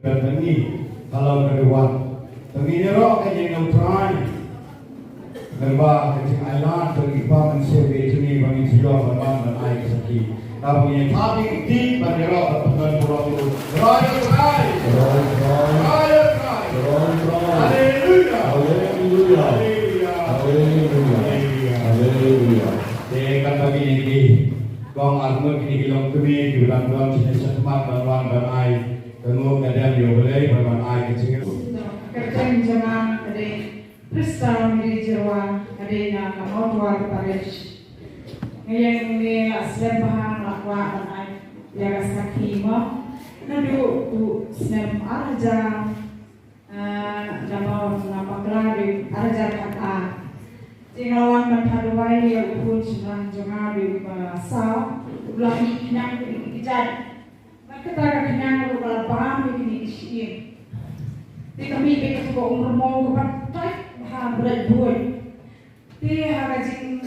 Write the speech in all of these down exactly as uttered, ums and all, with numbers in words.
Bad ngi, ka long ka dewar. Te ngi ïaroh ka ïing U Trai. Naba ka jingailad ka ngi, ba ngi sngewbha ïa ngi ba ngi shu ïoh ban wan ban ai ka sakhi. Naba ngi ïa thap ïa ki kti ban ïaroh ban pynlong burom ïa U Trai. Burom ïa U Trai. Burom ïa U Trai. Burom ïa U Trai. Haleluya. Haleluya. Haleluya. Haleluya. Haleluya. Te katba kine ki kong ar ngut kine ki longkmie kiba dang don shane shakhmat ban wan ban ai ka nguh ka dem ïa U Blei ban wan ai ka jingïaroh. Kyrteng jong nga ka dei Prisca Mary Jyrwa, ka dei na ka Mawtawar Parish. Nga ïeng hangne la slem bha, nga la kwah ban ai ïa ka sakhi mo. Naduh u snem ar hajar, ah, da ba nga bakla dei ar hajar khatar. Te nga la wan ban phah duwai ïa u khun shynrang jong nga dei u ba saw, u la khñiang kine ki kjat. Bad kata ka khñiang ruh ka la bam ïa kine ki shyieng. Te ka mih beit kata ka umrmo kaba tight bha, bret buit. Te ha ka jing,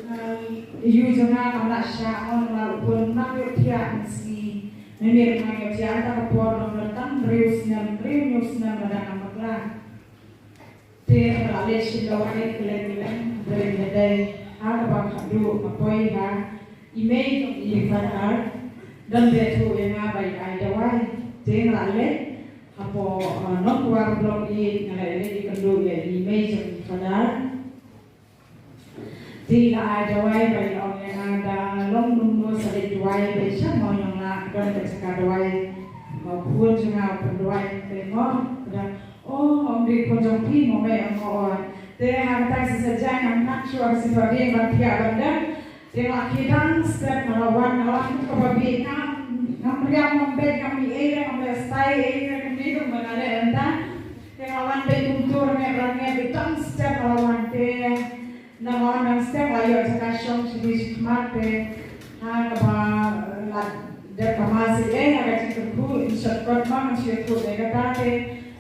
um, ïoh jong nga kam lah shah, nga ong la u khun, nang ïohthiah mynsngi. Mynmiet nang ïohthiah, kata ka por nang la tang hynriew snem, hynriew hynñiew snem lada ngam bakla. Te nga la leit sha dawai kylleng kylleng, hynrei nga dei ha kaba khadduh nga poi ha i mei jong i Father, don ba ïathuh ïa nga ba i ai dawai. Te nga la leit hapoh, uh, Nongkwar Block eight, nga la leit ïakynduh ïa i mei jong i Father. Te i la ai dawai ba i la ong ïa nga da long kumno sa leit duwai ba i shah mawïong la don ka jaka duwai. Ba u khun jong nga u pynduwai te mo, ka dang, oh, ong dei khun jong phi mo mei, ong mo. Te ha kata ka shisha jaiñ ngam nang shuh ha ka shisha jaiñ ban thiah ban dang. Te nga la khie dang step, nga la wan, nga la wan kaba bieit, ngam, ngam riam, ngam beit, ngam ïohi ei ei, ngam leh style ei ei, ngam leh kumne kumba nga leh mynta. Te nga la wan beit kumtu, rangeh rangeh beit dang step nga la wan te. Nga la wan dang step la ïoh jaka shong shane shakhmat te. Ha kaba la dep ka mass ïa nga ka jingkyrkhu, in shortcut ma ngan shu ïathuh ïa kata te.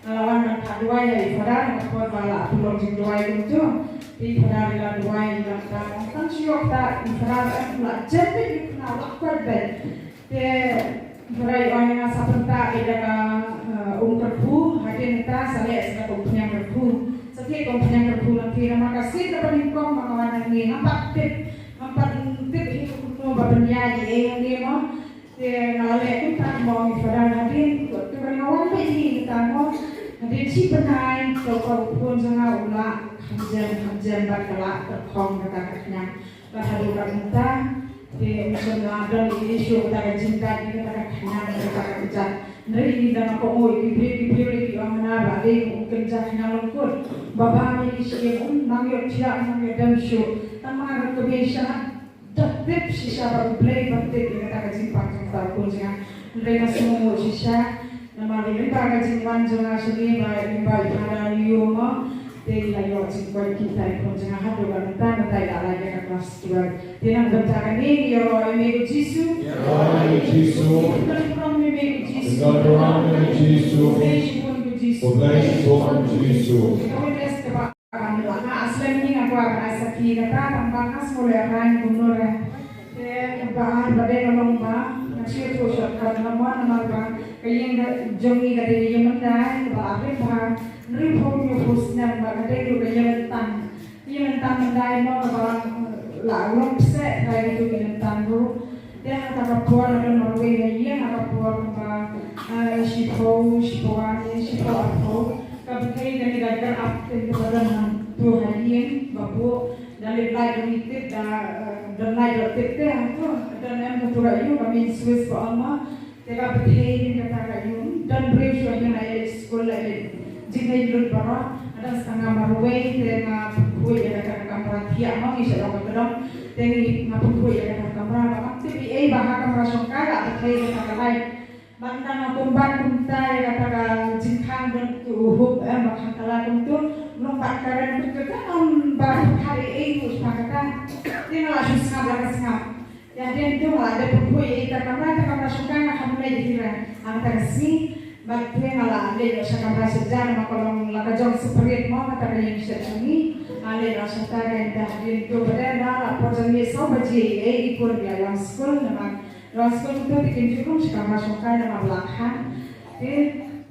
Nga la wan ban phah duwai ïa i Father, ha ka por ba la pynlong jingduwai kumtu. Te i Father i la duwai, i la kata, ong tang shu ïoh kata, i Father em la jem beit, i Father la kwah beit. Te Father i ong ïa nga sa pyntah beit da ka, eh, um kyrkhu, hadien kata sa leh sa da ka umphniang kyrkhu. Sa thied ka umphniang kyrkhu lynti namar ka sien kaba nyngkong ba nga wan hangne ngam pat tip, ngam pat tip hi kumno ba pynïaid ïa ei hangne mo. Te nga la leh kumta mo, i Father, hadien, te ba nga wan beit hi kumta mo. Hadien shi bnai, to ka u khun jong nga u lah kham jem, kham jem bad ka lah tyrkhong kata ka khñiang. Bad haduh katta mynta te ym shym la don issue kata ka jingdait ïa kata ka khñiang kata ka kjat. Hynrei ynda nga kohnguh ïa ki briew ki briew ki ong hana ba dei u kynja khñiang lyngkut. Ba bam ïa ki shyieng, ym nang ïohthiah, ym nang ïoh dem shuh. Tang ma ka kmie sha da tip shisha ba U Blei ba tip ïa kata ka jingpang jong kata u khun jong nga. Hynrei nga sngewnguh shisha. Namar lyngba ka jingwan jong nga shane ba lyngba i Father Leo mo, te i la ïoh jingkoit kita i khun jong nga haduh ba mynta, mynta i la lait ïa ka klas twelve. Te na ka bynta kane ngi ïaroh ïa i mei u Jisu. Ïaroh ïa i Jisu. Ngi don burom ïa i mei u Jisu. Ngi don burom ïa i Jisu. U Blei shibun u Jisu. U Blei shibun u Jisu. Ka witness kaba Ban leh, nga slem hi nga kwah ban ai sakhi kata, tang ba nga sngewlehrain kumno re. Te ba ar ba dei ka long ba nga shu ïathuh shortcut namar, namar ba ka ïing jong ngi ka dei ka ïing myndai kaba la rim bha, hynriewphew hynñiewphew snem, ba ka dei ruh ka ïing lyntang. Ka ïing lyntang myndai mo, kaba la long pseh trai kito ki lyntang ruh. Te ha kata ka por nga don marwei ha ïing, ha ka por kumba, eh, shiphew, shiphew wan, shiphew arphew. Ka pyrthei kane ka kyrap te kaba don hangto ha ïing, ba buh da leit lait ruh ngi tip, da, eh, don lait ruh tip te hangto, don em kato ka ïing ka main switch ba ong ma. Te ka pyrthei kane kata ka ïing, don briew shuwa ïing la ïaleit skul la ïaleit. Jingïaleit lut baroh, nga dang sa nga marwei te nga pynkhuid ïa kata ka kamra thiah ma ngi sha long ka kdong. Te ngi nga pynkhuid ïa kata ka kamra, ba ngam tip ei ei ba ha kamra shongkai la pyrthei kata ka light. Ba nga dang kumban kumtai ïa kata ka jingkhang don tu u hup em ba khang kala kumtu. Long pat karen kumtu te ngam ba pyrkhat ei ei u sha kata. Te nga la shu sngap la ka sngap. Ïa dien tu nga la dep pynkhuid ïa ita kamra, ita kamra shongkai nga kham leit hi re. Hangta ka sngi bad te nga la leit noh sha kamra sha jan, ma ka long la ka jong separate mo kata ka ïing shet jong ngi. Nga leit noh sha ta, ka ïa ta dien tu bad te nga la por jong ngi saw baje ïa i kur ïa long skul, namar long skul tu te kim ju rung sha kamra shongkai namar la khang. Te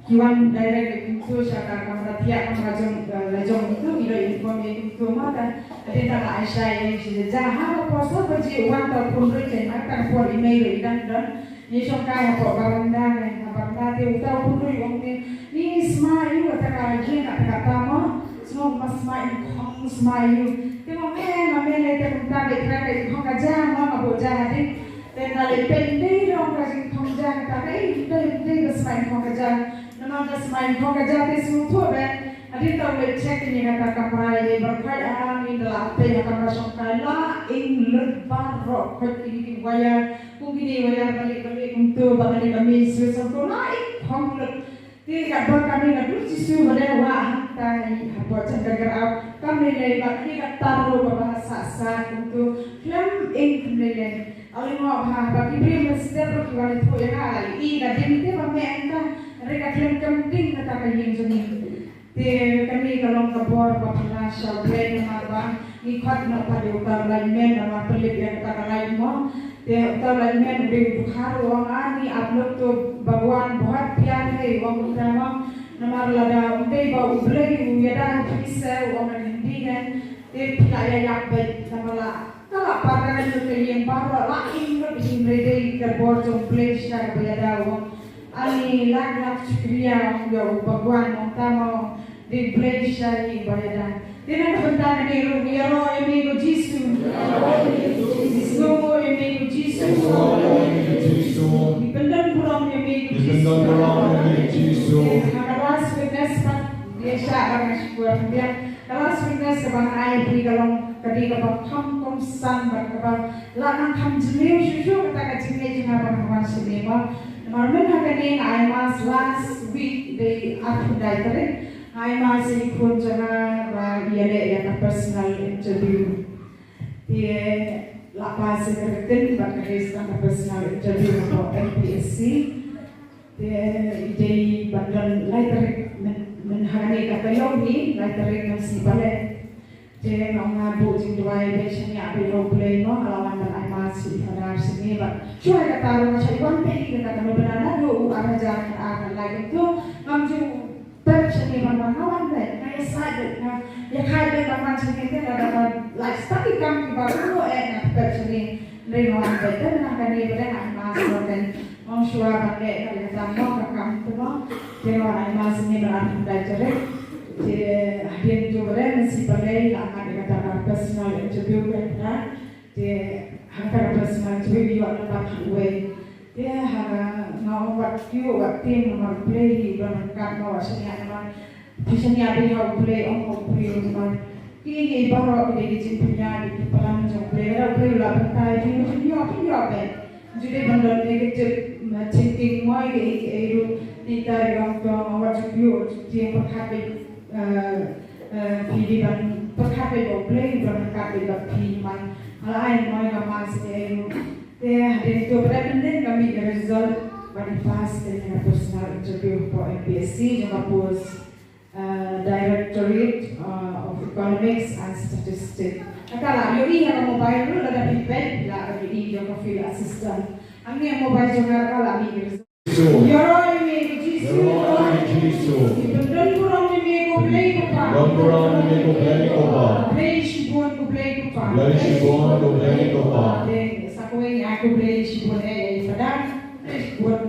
Ki wan direct kumtu sha ka kamra thiah kamra jong, eh, la jong kumtu, i dei inform ïa kumtu ma ka. Hadien ta la ai shai ïa shi ja ha ka por sa baje wan ta pun roi ken ma ka por i mei roi i dang don. Ni shong kai hapoh baranda ne, ha baranda te uta pun roi ong ne. Ni sma ïu kata ka ïing kata ka tama. Sma ma sma i khong sma ïu. Te ma me ma me le te kumta le tra ka i khong ka ja ma ma bo ja hadien. Te nga leh peit ym dei ruh ka jingthong ja kata ka, eh, ym dei, ym dei ba sma ïa ka jong ka ja. Namar ba sma ïa ka jong ka ja te sngewthuh ba hadien ba u leit check ïa kata ka kamra ïa ba khot, ah, ngin da lah peit ïa ka kamra shongkai la ing lut baroh, khot ïa ki wire, kum kine wire balik balik kumtu ba kane ka main switch kumtu la ing khong lut. Te katba kane ka dur Jisu ba dei wah hangta ïa hapoh jong ka grap, kam lei lei ba kane ka tar ruh ba ba sah sah kumtu khlem ing khlem lei lei. Oi mo ha ba ki briew mynstep ruh ki wan ïathuh ïa nga la i ka ding te ba me hangta. Re ka khlem kam ding kata ka ïing jong ngi. Te kane ka long ka bor ba pynlong sha U Blei namar ba ngi khot noh pat ïa uta u lineman namar pynlip ïa kata ka light mo. Te uta u lineman u dei u Dkhar u ong ani ap lok to Bhagwan bahut pyar hai u ong uta mo. Namar lada um dei ba U Blei u ïada phi sa u ong na Hindi kan. Te phi la ïa ïap beit namar la Ka la pat ka lut ka ïing baroh la ing lut hynrei dei ka bor jong U Blei sha ba ïada u ong. Ani lak lak shukriya ïa u Bhagwan ong tang ong dei U Blei sha ïing ba ïada. Dei na ka bynta kane ruh ngi ïaroh ïa me ko Jisu. Ngi sngewnguh ïa me ko Jisu. Ngi pyndon burom ïa me ko Jisu. Ha ka last witness pat ïa sha ba nga shuwa pynbiang. Ka last witness kaba nga ai phi ka long ka dei kaba kham kongsan bad kaba lah nang kham jylliew shuh shuh kata ka jingngeit jong nga ba nga wan shane mo. Namar myn ha kane nga ai mass last week dei arphew khyndai tarik. Nga ai mass ïa i khun jong nga ba ïaleh ïa ka personal interview. Te lah pass ïa ka written bad ka dei sa ka personal interview hapoh M P S C. Te i dei ban don lai tarik myn, myn ha kane ka taïew hi, lai tarik mynsi balei. Te nga ong nga buh jingduwai bad shaniah bad ïa U Blei mo, nga la wan ban ai mass ïa i Father shane bad shuwa kata ruh nga shait wan bad ïa kata ka nongpynah naduh u ar hajar khatar khatlai kumtu ngam ju pep shane ban wan, nga wan bad nga ïasaid bad nga ïakhaid bad ban wan shane te lada ban lai stad ki kam kiba ruh eh nga pep shane. Hynrei nga wan bad te mynta kane ba dang ai mass ba dang ong shuwa ban leh ka dei ka tam mo ka kam te mo. Te nga wan ai mass ne ba ar khyndai tarik. Te hadien to ba dang mynsi balei la ngat ïa kata ka personal interview ka ïa kata. Te ha kata ka personal interview ïoh na ba khatwei. Te ha nga ong wat kiew wat tieng namar U Blei hi u don ryngkat mo, wat shaniah namar Phi shaniah bha ha U Blei, ong ha U Blei namar kiei kiei baroh ki dei ki jingpynïaid, ki plan jong U Blei. Lada U Blei u la pyntai phi, phin ïoh, phin ïoh beit. Ju dei ban don negative, mm, thinking mo, kiei kiei ruh. Nangta ruh ong tang wat ju ïoh, ju tieng pyrkhat beit, eh, eh, phi dei ban pyrkhat beit ba U Blei u don ryngkat beit bad phi man. Nga la ai mo ïa ka mass kiei ruh. Te hadien to ba dei mynnin ka mih ka result ba dei pass ka personal interview hapoh M P S C jong ka post uh, Directorate, uh, of Economics and Statistics. Kata la ïohi ha ka mobile ruh lada phi peit la ïohi jong ka field assistant. Hangne mobile jong nga la mih. Ïaroh ïa me ko Jisu. Ïaroh ïa me ko Jisu. Ngi pynbun burom ïa me ko Blei ko Pa. Pynbun burom ïa me ko Blei ko Pa. Blei shibun ko Blei ko Pa. Blei shibun ko Blei ko Pa. Te sa kawei ïa ko Blei shibun eh ïa i Padang. Blei shibun.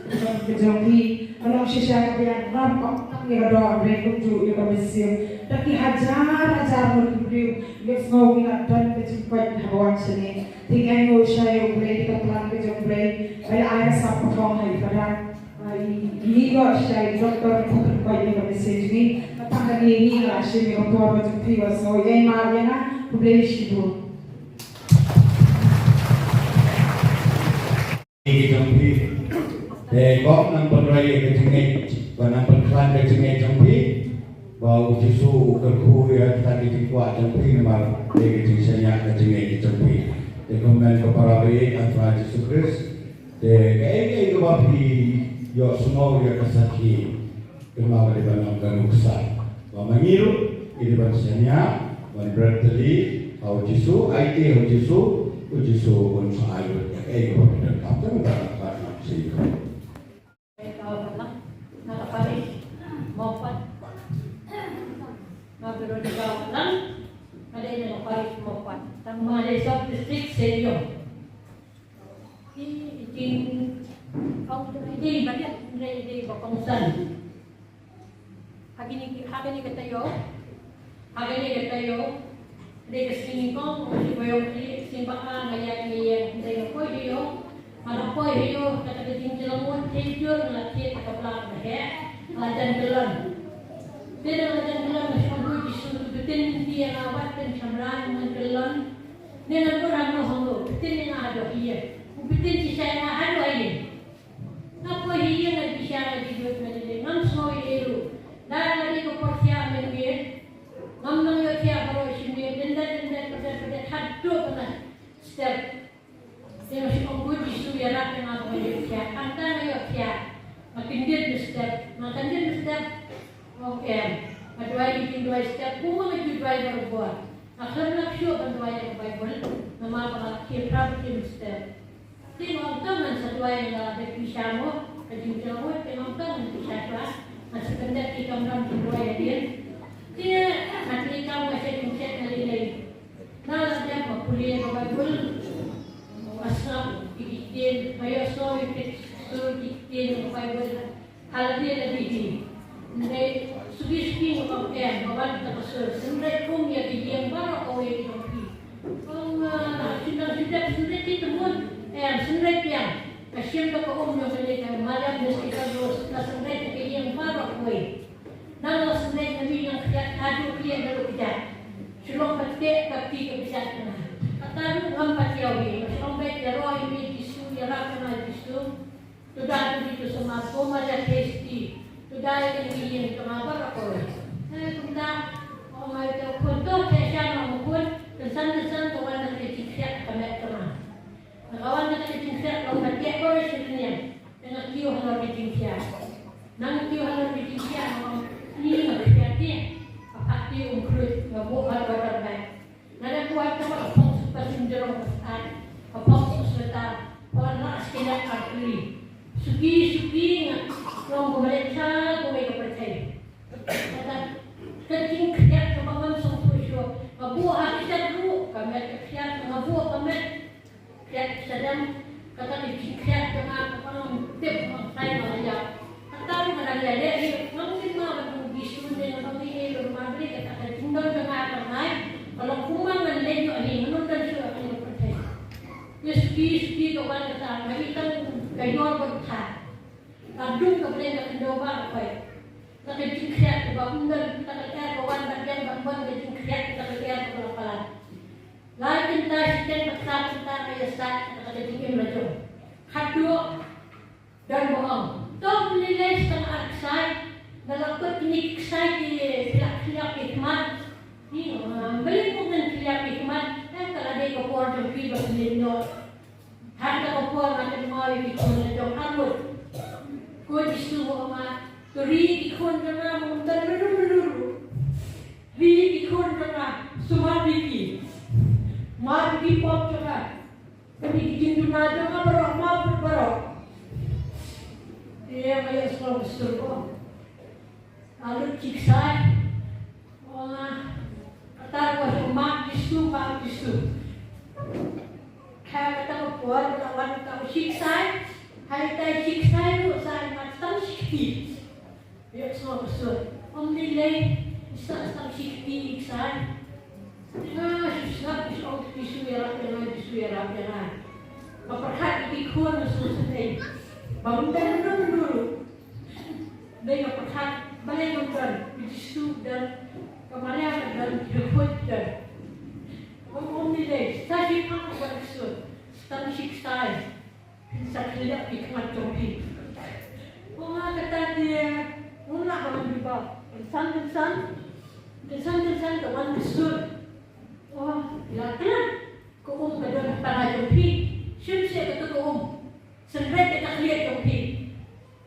Ka jong phi ka long shisha ka biang, ngam ong tang ïa ka doh, hynrei kumjuh ïa ka mynsiem. Da ki hajar hajar ngut ki briew ïohsngew, ngi la don ka jingkoit haba wan shane. Te ngi ainguh shai ïa U Blei da ka plan ka jong U Blei ba la ai ka sap ka phong ha i Padang. Ngi ïoh shai doktor ka pynkoit ïa ka mynsiem jong ngi. Tang kane ngi la shim ïa ka por ka jong phi, wat sngew ïa i mar ïa nga. U Blei shibun. Ki jong phi. Te kong nang pynroi ïa ka jingngeit, ba nang pynkhlaiñ ka jingngeit jong phi. Ba u Jisu u kyrkhu ïa ka jingkwah jong phi namar ïa ka jingshaniah ka jingngeit jong phi. Te kumne ko para baieit ha u Trai Jisu Khrist. Te kaei kaei kaba phi ïohsngew ïa ka sakhi. Kynmaw ka dei ban long ka nuksa ba ma ngi ruh ngi dei ban shaniah ban bret tylli ha u Jisu, aiti ha u Jisu, u Jisu un sa ai lut ïa kaei kaba phi donkam. Te mynta ka ban long shisha. Nga la pale Sub district Seinaiong. Ki jing, kong jing ba dei, dei ba kongsan. Ha kine ki, ha kine ki taïew, ha kine ki taïew, dei ka sngi nyngkong, u shi ba ïong ki, sngi ba ar nga ïa ki ïa, dei nga poi ha ïew, nga da poi ha ïew, kata ka jingjynjar ngut, te jur nga la thied ka pla ba heh, la jan kyllon. Te da la jan kyllon, nga shu ong, Jisu, to btin ïa nga wat pynshemrai, nga jan kyllon. Ne nga bor ha nga hangno, btin ïa nga haduh ïa. U btin shisha ïa nga haduh ïa. Nga poi hi ïa nga, nga bishar, nga jingdut, nga jingdut, ngam sngew ei ei ruh. Dei ma dei ka por thiah mynmiet. Ngam nang ïoh thiah baroh shi miet, dyndet dyndet, pyrdet pyrdet, haduh ba na step. Te nga shu ong, Jisu, ïarap ïa nga ba ngan ïoh thiah. Hangta nga ïoh thiah. Nga kyndit na step, nga kyndit na step. Ong em, nga duwai ïa ki, duwai step, kumba nga ju duwai barabor. Nga khlem lap shuh ban duwai ïa ka Baibl, namar ba nga la khie phra ba khie step. Te nga ong to ngan sa duwai, nga la dep pisa mo, ka jingkyrwoh, te nga ong to ngan pisa shuwa, ngan sa pyndep ki kamram jingduwai hadien. Te nga trei kam, nga shet, nga shet, nga lei lei. Nga la dep, nga pule ka Baibl. Nga sngap ïa ki ktien, nga ïohsngew ïa ki sur, ki ktien ka Baibl. Ha lade lade hi. Hynrei suki suki nga ong em, nga wan da ka sur. Hynrei kum ïa ka ïing baroh kawei ka jong phi. Ong, ah, shu dang shu dep synreit ki tymmen. Em, synreit biang. Ka shim da ka um jong kane ka Maria Mystica Rose, ka synreit ka ïing baroh kawei. Nang la synreit na mi nang khriat haduh khlieh na ruh kjat. Shu long pat teh ka kti ka kjat na. Kata ruh ngam pat ïa wi. Shu long beit ïaroh ïa mi Jisu, ïarap ïa nga Jisu. To da to di to samar, ko Maria Theisotti. To da ïa kane ka ïing jong nga baroh kawei. Eh, kumta, ong ai to khun to, te sha nga ma khun, kynsan kynsan ka wan na ka jingkhiah ka met ka ma. Nga wan na ka jingkhiah, long ka teh baroh shi rynïeng. Te nga kiew halor ka jingkhiah. Nang kiew halor ka jingkhiah, nga ong, ni nga khiah te. Ka pha te um khluit, nga buh hot water bag. Nga dang buh hot ka ba ka phong supa synjrong ka stad, ka phong supa sweater, ka wan la skelet artillery. Suki, suki nga long kumba leit sha kawei ka pyrthei. Kata ka jingkhiah kaba ngam sngewthuh shuh. Nga buh ha ka jingkhiah ruh, ka met ka khiah, nga buh ka met. Khiah shadem, kata ka jingkhiah jong nga kaba ngam tip, ngam tharai nga la ïap. Kata ruh nga dang ïaleh ïa, ngam tip ma ban ong Jisu ne ngam ong ei ei ruh, namar balei kata ka jingdon jong nga ka ngai, ka long kumba ngan leit ïoh hi, ngan ym don shuh ha kane ka pyrthei. Ïa suki suki ka wan kata, nga ïohi tang ka ïor bad ka. Ka dung ka blei ka khyndew ba ka poi. Kata ka jingkhiah kaba ym don, kata ka lyer ka wan bad biang ban wan ka jingkhiah, kata ka lyer kaba la palat. Lai kynta shiteng bad khyndai kynta nga ïasaid kata ka jingim la jong. Haduh don ba ong, to ym lei lei, sa tang ar ksai. Nga la kut kine ki ksai ki phi la khylliap ki khmat. Ni, ah, balei ngam khylliap ki khmat? Em, ka la dei ka por jong phi ba phin leit noh. Ha kata ka por nga kynmaw ïa ki khun la jong arngut. Ko Jisu, nga ong, to ri ki khun jong nga ba ym don mano mano ruh. Ri ki khun jong nga, sumar ïa ki. Map ïa ki pop jong nga. Kane ki jingduna jong nga baroh, map baroh. Te nga ïohsngew ka sur ko. Nga lut ki ksai. Ong nga, kata ruh, map Jisu, map Jisu. Ha kata ka por, nga wan kata u shi ksai. Ha ita i shi ksai ruh sa i mat tang shi kti. Ïohsngew ka sur. Ym lei lei, i sa tang shi kti i ksai. Nga shu sngap, shu ong, Jisu ïarap ïa nga, Jisu ïarap ïa nga. Nga pyrkhat ïa ki khun nga sngewsynei. Ba ym don mano mano ruh. Dei nga pyrkhat, balei ngam don, u Jisu u don, ka Maria ka don, ki riewkhuid ki don. Ym, ym lei lei, sa shi phang ka wan ka sur, tang shi ksai. Phin sa khylliap ki khmat jong phi. Ong nga kata te, ngam lah ban jubab. Kynsan kynsan, kynsan kynsan ka wan ka sur. Oh, la klet. Ka um ka don ha tnga jong phi. Shim seh kata ka um. Synreit ïa ka khlieh jong phi.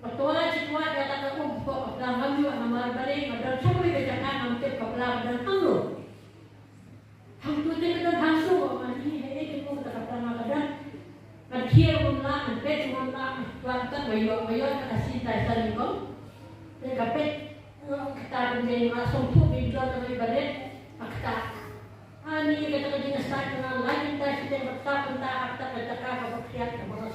Ba twa shi twa ïa kata ka um, ko ka pla ngam ïoh namar balei nga don sha kawei ka jaka ngam tip ka pla ka don hangno. Hangto te ka don hangto, ma ni hei ei te ko kata ka pla nga ka don. Ngan khier ngam lah, ngan peit ngam lah, ngan kwah tang nga ïoh, nga ïoh kata ka sien tai sa nyngkong. Te ka peit, eh, kata ka dei nga sngewthuh ba i don ka dei barit, kata. Ani kata ka dei nga sa kata nga lai kata.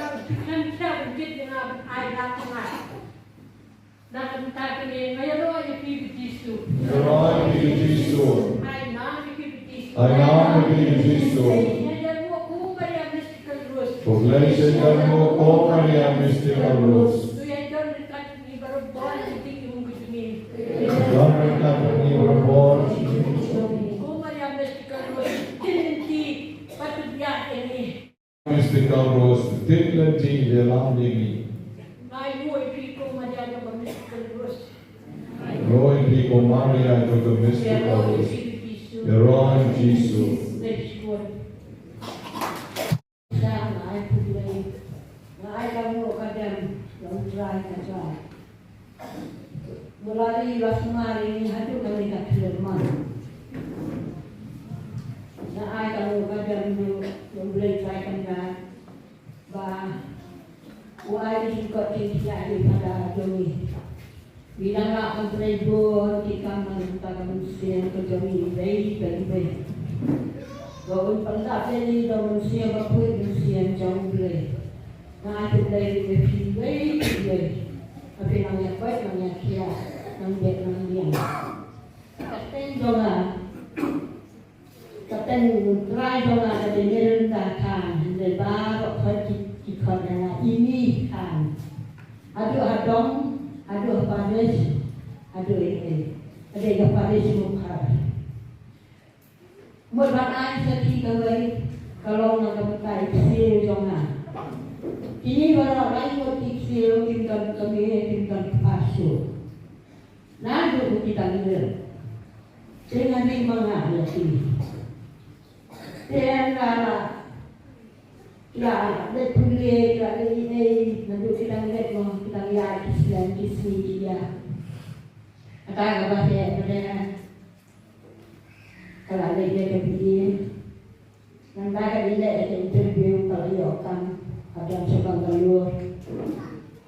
la u khlem thiah u kit ïa nga ban ai lad ïa nga. Na ka bynta kane nga ïaroh ïa phi bad Jisu. Ïaroh ïa phi bad Jisu. Ai nang ïa phi bad Jisu. Ai nang ïa phi bad Jisu. Ïa ïaroh ko Maria Mystical Rose. Ko Blei sha ïaroh ko Maria Mystical Rose. To ïa don ryngkat ngi barabor ha ka jingim ka jong ngi. Don ryngkat ngi barabor. Ko Maria Mystical Rose. Tin lynti bad to biang ïa ngi. Mystical Rose, tip lynti ïalam ïa ngi. Nga ïaroh ïa phi ko Maria jong ka Mystical Rose. Ïaroh ïa phi ko Maria jong ka Mystical Rose. Ïaroh ïa Jisu. Nga ai khublei, nga ai ka nguh ka dem ïa U Trai ka jong. Nga la ri la sumar ïa ngi haduh kane ka khyllipmat. Nga ai ka nguh ka dem ïa U Blei Trai Kynrad ba u ai ki jingkoit jingkhiah ïa ki para jong ngi. Ngi dang lah ban trei bun ki kam na ka bynta ka mynsiem ka jong ngi iwei pa iwei. Ba un pyndap ïa ngi da u Mynsiem Bakhuid, Mynsiem jong U Blei. Nga ai khublei ïa phi iwei pa iwei. Ba phi nang ïa koit nang ïa khiah, nang beh nang biang. Ka kyrteng jong nga, ka kyrteng U Trai jong nga ka dei Merinda Khan, hynrei baroh khoit ki, ki khot ïa nga Imi Khan. Haduh ha dong, haduh ha parish, haduh ei ei. Ka dei ka parish Mukhar. Mut ban ai sakhi kawei ka long na ka bynta i ksiew jong nga. Kine baroh lai ngut ki ksiew kim don kmie, kim don kpa shuh. Naduh ba ki dang rit. Te nga dei ma nga ïa ki. Te nga la, la leit pule, la leit ei ei, naduh ki dang rit mo, ki dang ïaid ki snem ki sngi ki ïa. Kata kaba heh ba dei. Ka la leit ïa ka B A. Nangta ka dei leh ïa ka interview ka la ïoh kam. Ka don sha Bangalore.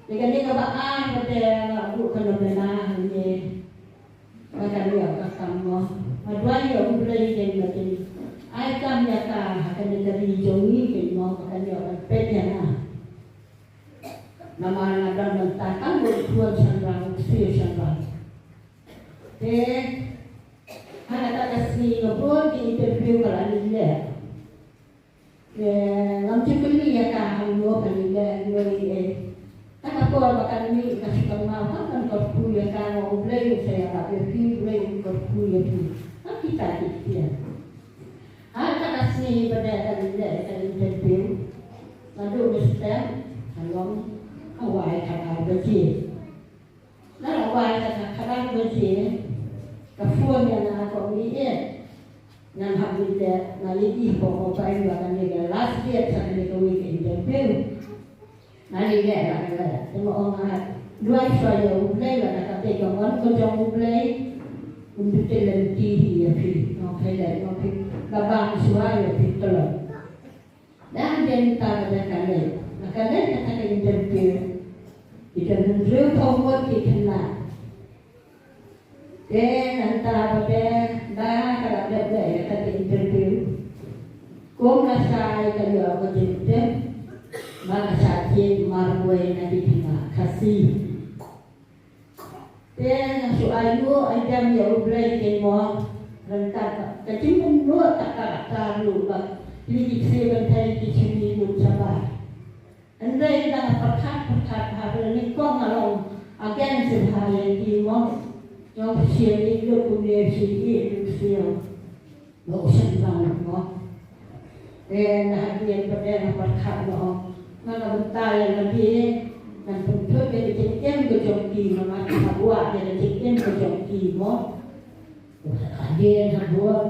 Ïa kane kaba ar ba dei la buh ka nominee hangne. Ba kan ïoh ka kam mo. Nga duwai ïa U Blei ïa kane ka dei. Ai kam ïa ka ha kane ka ri jong ngi kane mo ba kan ïoh ban peit ïa nga. Namar nga don bynta tang ba u khun shynrang u ksiew shynrang. Te ha kata ka sngi nga bud ki interview ka la leit leh. Te ngam ju kylli ïa ka hangno ka leit leh, hangno leit leh. Kata ka por ba kan mih ka shu kynmaw, kam ban kyrkhu ïa ka, nga U Blei un sa ïarap ïa phi, U Blei un kyrkhu ïa phi. Kam kita ki ktien. Ha kata ka sngi ba dei ka leit leh ka interview, naduh mynstep ka long ka wai khatar baje. Na la wai kata khatar baje, ka phone ïa nga, ka ong, "Ïeit, ngan hap leit leh, nga ïohi ha ka mobile ba kane ka last date sa kane kawei ka interview." Nga leit leh, nga leit leh. Te nga ong, "Nga Duwai shuwa ïa U Blei, lada ka dei ka mon ka jong U Blei, un da kylli ïa phi, ïa phi, nongkheiñ, ïa phi, la bang shuwa ïa phi tlot. Dang dei ta ba dei ka leit, la ka leit kata ka interview. Ki don hynriew phew ngut ki khynnah. Te nangta ba dei ba ka la dep dei ïa kata ka interview. Kum lashai ka ïoh ka jingtip ba ka shah thied marwei na ki khynnah Khasi. Te nga shu ai nguh ai dem ïa U Blei te mo. Ryngkat ka jingmynnoh ka character ruh ba kine ki ksiew kynthei ki shu ïoh shabar. Hynrei nga pyrkhat pyrkhat ha ri nyngkong nga long against ha ïa ki mo. Nga shu ïa lut kumne shu ïa lut shu ïa. Ba u shynrang mo. Te na hadien ba dei nga pyrkhat mo. Nga la bynta ïa lade ngan pynthut ïa ka jingim ka jong ki, ma nga ki ha buh ïa ka jingim ka jong ki mo. Hadien ha buh.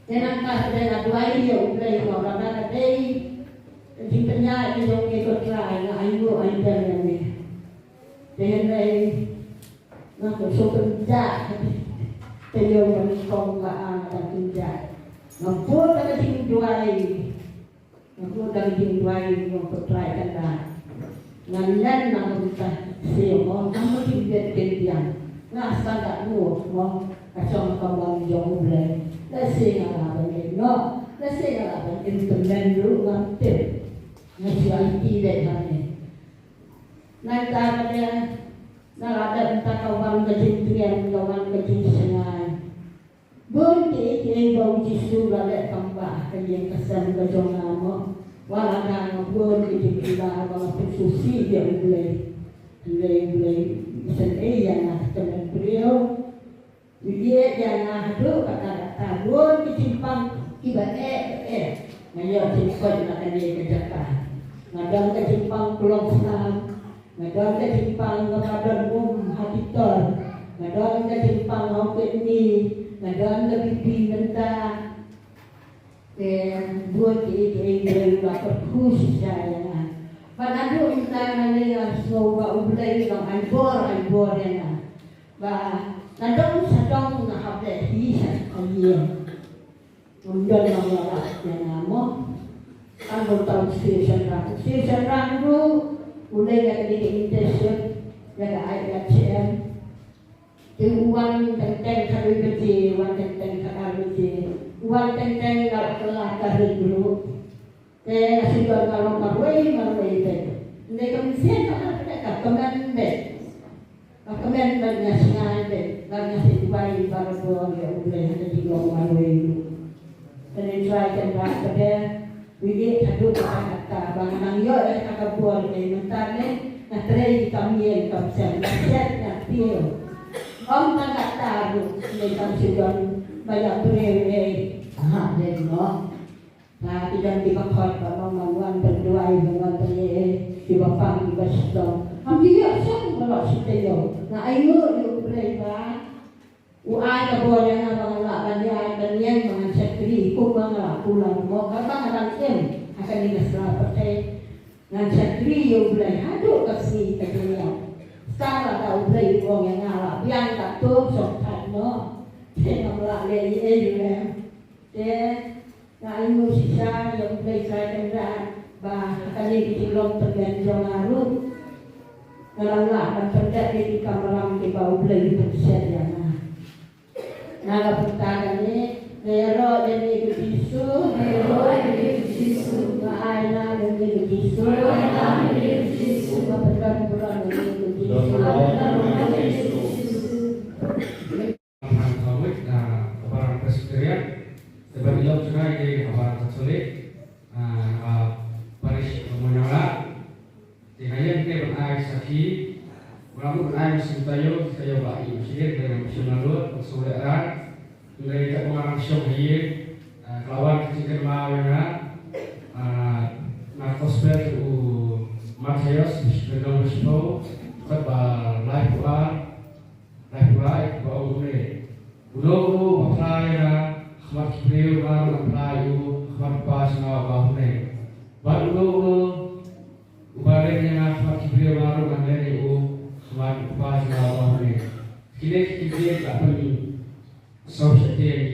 Te nangta ba dei nga duwai ïa U Blei mo, ba nga la dei ka jingpynïaid ka jong me ko Trai, nga ai nguh ai dem ïa me. Te hynrei nga kwah shu pynjah. Te ïoh ban kong ba nga dang pynjah. Nga bud da ka jingduwai. Nga bud da ka jingduwai ïa ko Trai Kynrad. Nga len na ka bynta shisha mo, nga mut ïa ka jingbiang. Nga sangeh mo, mo ka shong ka mon jong U Blei. Lehse nga lah ban ïeh noh, lehse nga lah ban im tymmen ruh ngam tip. Nga shu aiti beit hangne. Nangta ka dei, na la dep mynta ka wan ka jingtriem, ka wan ka jingshngaiñ. Bun kiei kiei ba U Jisu u la leh tang ba ha ka ïing ka sem ka jong nga mo. Wat la nga bun ki jingkylla ba nga pynsngewsih ïa U Blei. Hynrei U Blei u isynei ïa nga ha ka tymmen briew. U ïeit ïa nga haduh katta katta, bun ki jingpang kiba eh ba eh. Nga ïoh jingkoit na kane ka jaka. Nga don ka jingpang klong snam, nga don ka jingpang kaba don um ha ki tor, nga don ka jingpang ha u kidney, nga don ka B P mynta. Te bun kiei kiei U Blei u la kyrkhu shisha ïa nga. Bad naduh mynta nga lei nga sngew ba U Blei u dang ai bor ai bor ïa nga. Ba nga dang sdang nga hap leh hi sha ka ïing. Ngam don ba nga lah ïa nga mo. Tang ba u tau station rang. Station rang ruh u lei ïa ka dei ka internship ïa ka I H M. Te u wan teng teng khatwei baje, wan teng teng khatar baje, wan teng teng la kylla ka ring ruh. Te nga shu don nga long marwei marwei te. Hynrei ka mynsiem ka ha ka ka kmen beit. Ka kmen beit, nga shngaiñ beit. Bad nga shu duwai barabor ïa U Blei ha ka jinglong marwei ruh. Te nga try kan rat ka dei. Ïeit haduh katta katta ba nga nang ïoh ïa kata ka bor, eh, mynta ne nga trei ki kam ïeng kam sem, nga set nga tiew. Ym tang katta ruh, ne kam shu don ba ïa briew, eh, ha dei noh. Nga ki don kiba khot ba ma nga wan pynduwai, ba wan pynïaid, kiba pang kiba shitom. Ngam ju ïoh shuh ba lah shu taïew. Nga ainguh ïa U Blei ba u ai ka bor ïa nga ba nga lah ban ïaid ban ïeng ba ngan shakri kum ba nga lah kular mo, kaba nga dang im ha kane ka sla pyrthei. Ngan shakri ïa U Blei haduh ka sngi ka jingïap. Sa lada U Blei u ong ïa nga lah biang katto, shong thait mo. Te ngam lah leh ei ei ruh em. Te nga ainguh shisha ïa U Blei Trai Kynrad ba ha kane ka jinglong tymmen jong nga ruh nga la lah ban pyndep ïa ki kamram kiba U Blei u pynshet ïa nga. Nga la pynta kane, nga ïaroh ïa me ko Jisu, nga ïaroh ïa me ko Jisu, nga ai lang ïa me ko Jisu, nga ai lang ïa me ko Jisu, nga pynlong burom ïa me ko Jisu. Hang ka wit, ah, ka barang Presbyterian, te ban ïoh jngai dei ka barang Katholik, ah, ka parish Mawniang Lah. Te nga ïeng te ban ai sakhi, nga mut ban ai mynsiem taïew, taïew ba i mynsiem, te nga mynsiem na lut, mynsiem leh rat. Hynrei te ba nga rang shong ha ïing, ah, ka la wan ka jingkynmaw ïa nga, ah, na gospel u Mathaios, bynta ba shiphew, dkhot ba laiphew ar. Laiphew lai ba ong kumne. Uno uno uba phla ïa nga ha khmat ki briew, nga ruh ngan phla ïa u ha khmat u Kpa jong nga uba ha bneng. Bad uno uno uba rem ïa nga ha khmat ki briew, nga ruh ngan rem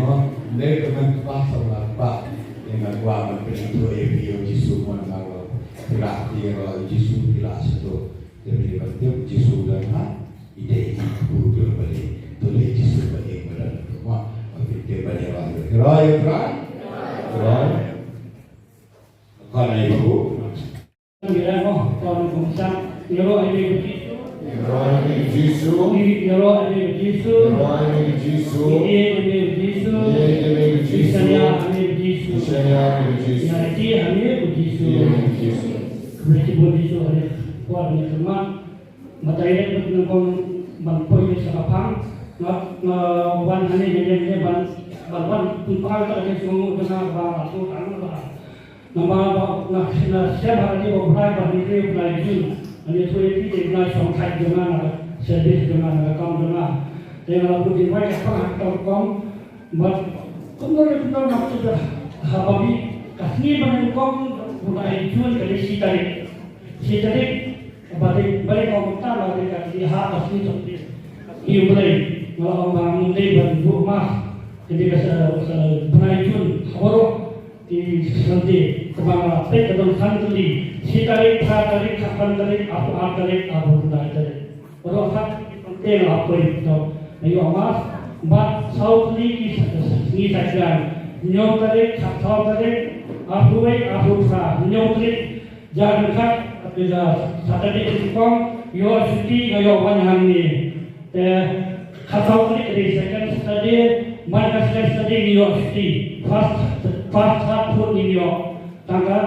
mo, ne ka man kpa sa la kpa. Ïa nga kwah ban pynithuh ïa phi ïa u Jisu mon nga lo. Phi lah phi ïa u Jisu phi lah sha to. Te phi ban tip u Jisu don ha. I dei i kpu dur bali. To le Jisu bali ba don to mo. Ba phi tip bali ba dur. Hero ïa u Trai. Hero. Kon ai bu. Ngi la mo, kon kum sa. Ïaroh ïa u Jisu. Ïaroh ïa u Jisu. Ïaroh ïa u Jisu. Ïaroh ïa u Jisu. Ïaroh ïa u Jisu. Ïaroh ïa u Jisu. Ïaroh ïa u Jisu. Ïaroh ïa u Jisu. Ïaroh ïa u Jisu. Khublei shibun Jisu ha ine i por ine i khmat. Mynta ïa ka nyngkong ban poi ïa ka phang. Nga, nga wan hangne ïa, ïa, ïa ban, ban wan pynpaw ïa ka jingsngewnguh jong nga ba nga shu tang ba. Namar ba nga, nga shem ha kane ka bnai ba hynriew bnai Jun. Nga ïathuh ïa phi dei bnai shongthait jong nga na ka service jong nga na ka kam jong nga. Te nga la bud jingmut ïa ka phang ha ka kam. Bad kumno re kumno nga kut ha babi ka sngi ba nyngkong u bnai Jun ka dei shi tarik. Shi tarik ba dei ba dei kumta la dei ka dei ha ka sngi Sunday. Ki u Blei nga la ong ba ngam dei ban buh mass. Ka dei ka sa sa bnai Jun ha baroh ki Sunday kaba nga la peit ka don san tylli. Shi tarik, phra tarik, khatsan tarik, arphew ar tarik, arphew khyndai tarik. Baroh khat te la poi to. Ïoh mass bad saw tylli ki sngi Saitjaiñ. Hynñiew tarik, khatsaw tarik, arphew wei, arphew phra, hynñiew tarik, jar ryngkat, te da Saturday nyngkong ïoh shuti, nga ïoh wan hangne. Te khatsaw tarik ka dei second Saturday, man ka second Saturday ngi ïoh shuti. First, first, third, fourth ngim ïoh. Tang ka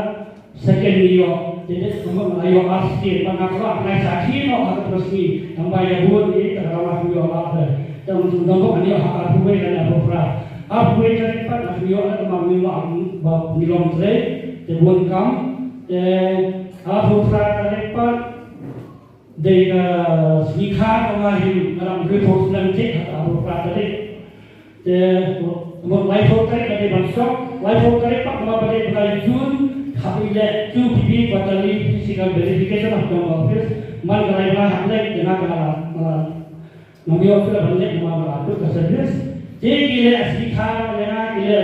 Second ngi ïoh, te dei kumba nga la ïoh ar sien, bad nga kwah ban ai sakhi noh ha kata ka sngi, tang ba ïa bun ngi, tang ba ngi ïoh lad re. Tang tang ba ngi ïoh ha ka arphew wei lane arphew phra. Arphew wei tarik pat nga ïoh lad ba ngi ïoh ba ngi long trei, te bun kam, te arphew phra tarik pat, dei ka sngi kha ka nga hi, nga dang report snem tik ha ka arphew phra tarik. Te, mut laiphew tarik ka dei ban shong, laiphew tarik pat namar ba dei bnai Jun, hap ïaleh two P P quarterly physical verification of the office, man ka lai bnai hap leh, te nga ka la, la, ngam ïoh shuh ban leh namar ba la kut ka service. Te ki leh sngi kha ïa nga, ki leh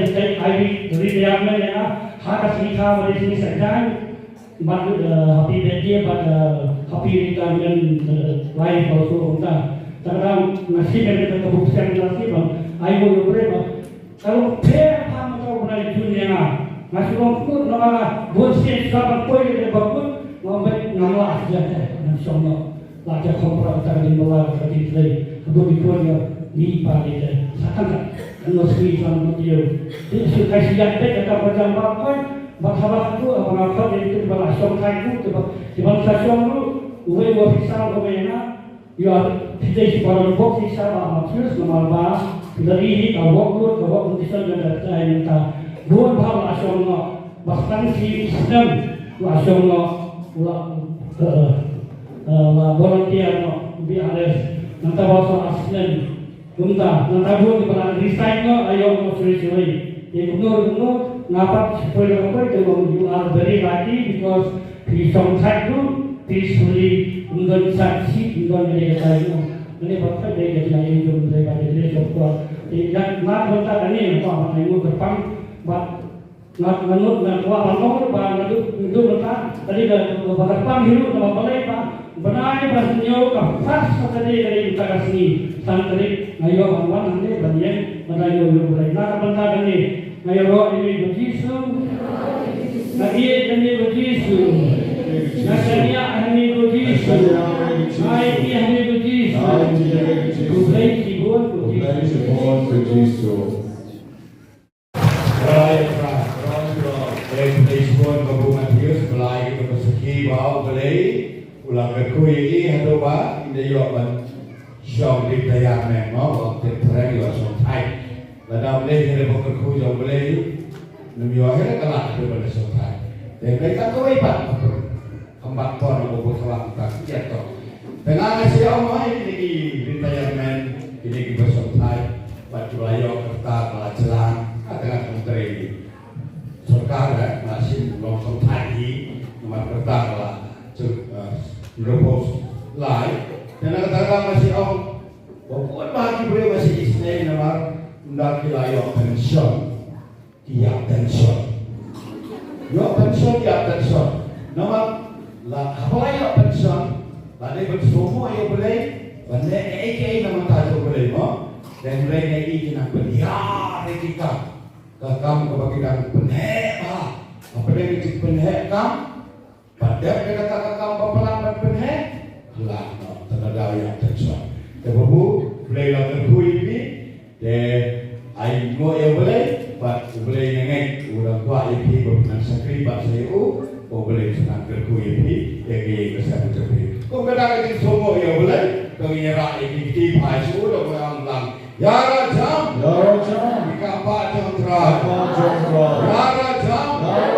retirement ïa nga, ha ka sngi kha ba dei sngi Saitjaiñ. Bad, uh, happy birthday, bad, uh, happy retirement, uh, life also, kumta. Tang ba nga sngewthuh ka buk seng nga sngewthuh ba ai mo yo pre ba. Ka long pher pham ka u bnai Jun ïa nga. Nga shu long kut na nga bun sien shu ban poi ïa ka bakut, nga ong ba ngam lah shuh te, ngan shong noh. La ka khom pra ka ring bala ka ti trei. Ka bun ki poi ïa ngi pa ngi te. Sa kan ka. Kan no sngewthuh san mo ti yo. Ti shu kai shu ïa te ka ka ba jam ba poi. Bad haba ka tu, haba nga khot ïa ki ba la shong thait ruh, kiba, kiba la shong ruh, uwei u ophisar uba ïa nga, ïa, phi dei shi para bok shi sha ba Matheus namar ba, phi la ri hi ka workload, ka work condition ka da jai mynta. Bun ba la shong noh, ba tang shi snem la shong noh, la, eh, eh, la volunteer noh, B R S. Nangta ba sa snem. Kumta, nangta bun kiba la resign noh, la ïoh noh shuwa shuwa. Te kumno kumno, nga pat shu poi la poi, te ong, you are very lucky because phi shong thait ruh peacefully, ym don sat shi, ym don ïa ka tai noh. Ngi pat pat dei ka jingïaid jong Trai ba dei jong kwah. Te nga, nga kumta kane, nga kwah ban ai nguh kyrpang bad Nga, nga nud, nga kwah ban ong ba nga duk, nga duk mynta, ka dei ka, ka, ka, ka pang hi ruh, namar balei ba, bnai ba hynñiew ka first Saturday ka dei mynta ka sngi, san tarik, nga ïoh ban wan hangne ban ïeng, ban ïeng ïoh ïoh balei. Na ka bynta kane, nga ïaroh ïa me ko Jisu, nga ïeit ïa me ko Jisu, nga shaniah ïa me ko Jisu, nga aiti ïa me ko Jisu. Khublei shibun ko Jisu. Khublei shibun ko Jisu. Khublei, khublei, khublei shibun Babu Matheus, ba la ai kata ka sakhi ba U Blei u la kyrkhu ïa i haduh ba i da ïoh ban shong retirement, mo, ba u tip pyrshah ïa u shong thait. Lada ym dei hi ba kyrkhu jong U Blei, ym ïoh hi ka lad haduh ban da shong thait. Te U Blei tang kawei pat. Khambat pon u bakla uta kiet to. Te nga nga shu ong oi kine ki retirement, kine ki ba shong thait, bad ki ba la ïoh kyrta ba la jlan, ka tnga ka trei sorkar, eh, nga shim long shong thait hi, namar kyrta ba la jl-, eh, report lai. Te na kata ka nga shu ong, ba bun ba ki briew nga shu isynei namar ynda ki la ïoh pension. Ki ïap pension. Ïoh pension, ïap pension. Namar la haba la ïoh pension, la dei ban sngewthuh ïa U Blei, ban leh kaei kaei na bynta jong U Blei mo. Dei U Blei ngi ki nang pynïar ïa ki kam. Ka kam kaba ki dang pynheh bha. Hapdeng ka jingpynheh kam, Pat dep da kata ka kam ba palat ban pynheh, palat noh, te da daw ïa tension. Te Babu, Blei la kyrkhu ïa phi, te ai nguh ïa U Blei, bad U Blei nga ngeit u dang kwah ïa phi ba phi nang shakri bad sa ïa u, ba U Blei u sa nang kyrkhu ïa phi, ïa ka ïing ka sem jong phi. Kum kata ka jingsngewnguh ïa U Blei, to ngin ïa rah ïa ki kti phai sha u, da u ong lang. Ïa rajam. Ïa rajam. Ïa ka ba jong Trai. Ka ba jong Trai. Ïa rajam. Ïa